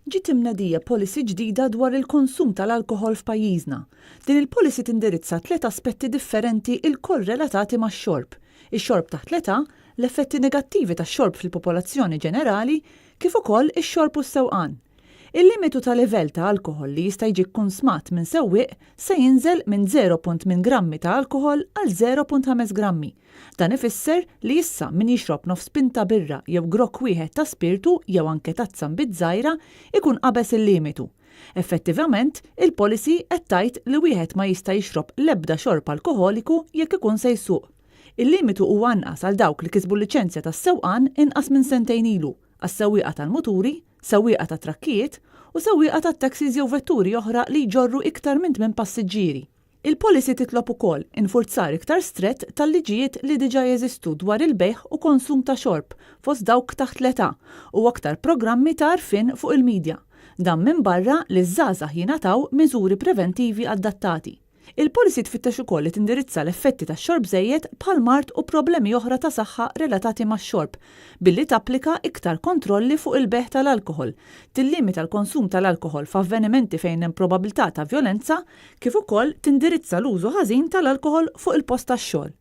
Ġiet imnedija policy ġdida dwar il-konsum tal-alkoħol f'pajjiżna. Din il-policy tindirizza tliet aspetti differenti ilkoll relatati max-xorb, ix-xorb taħt l-età, l-effetti negattivi tax-xorb fil-popolazzjoni ġenerali, kif ukoll ix-xorb u s-sewqan. Il-limitu ta' livell ta' alkoħol li jista' jiġi kkunsmat minn sewwieq se jinżel minn 0.8 grammi ta' alkoħol għal 0.5 grammi. Dan ifisser li issa min jixrob nofs pinta birra jew grokk wieħed ta' spirtu jew anke tazza nbid żgħira ikun qabeż il-limitu. Effettivament, il-policy qed tgħid li wieħed ma jista' jixrob l-ebda xorb alkoħoliku jekk ikun se jsuq. Il-limitu huwa anqas għal dawk li kisbu l-liċenzja tas-sewqan inqas minn sentejn ilu, għas-sewwieqa tal-muturi, sewwieqa tat-trakkijiet u sewwieqa tat-taxis jew vetturi oħra li jġorru iktar minn tmien passiġġieri. Il-policy titlob ukoll infurzar iktar strett tal-liġijiet li diġà jeżistu dwar il-bejgħ u konsum ta' xorb fost dawk taħt l-età u aktar programmi ta' għarfien fuq il-midja. Dan minbarra li ż-żgħażagħ jingħataw miżuri preventivi adattati. Il-policy tfittex ukoll li tindirizza l-effetti tax-xorb żejjed bħal mard u problemi oħra ta' saħħa relatati max-xorb billi tapplika iktar kontrolli fuq il-bejgħ tal-alkoħol, tillimita l-konsum tal-alkoħol f'avvenimenti fejn hemm probabbiltà ta' vjolenza kif ukoll tindirizza l-użu ħażin tal-alkoħol fuq il-post tax-xogħol.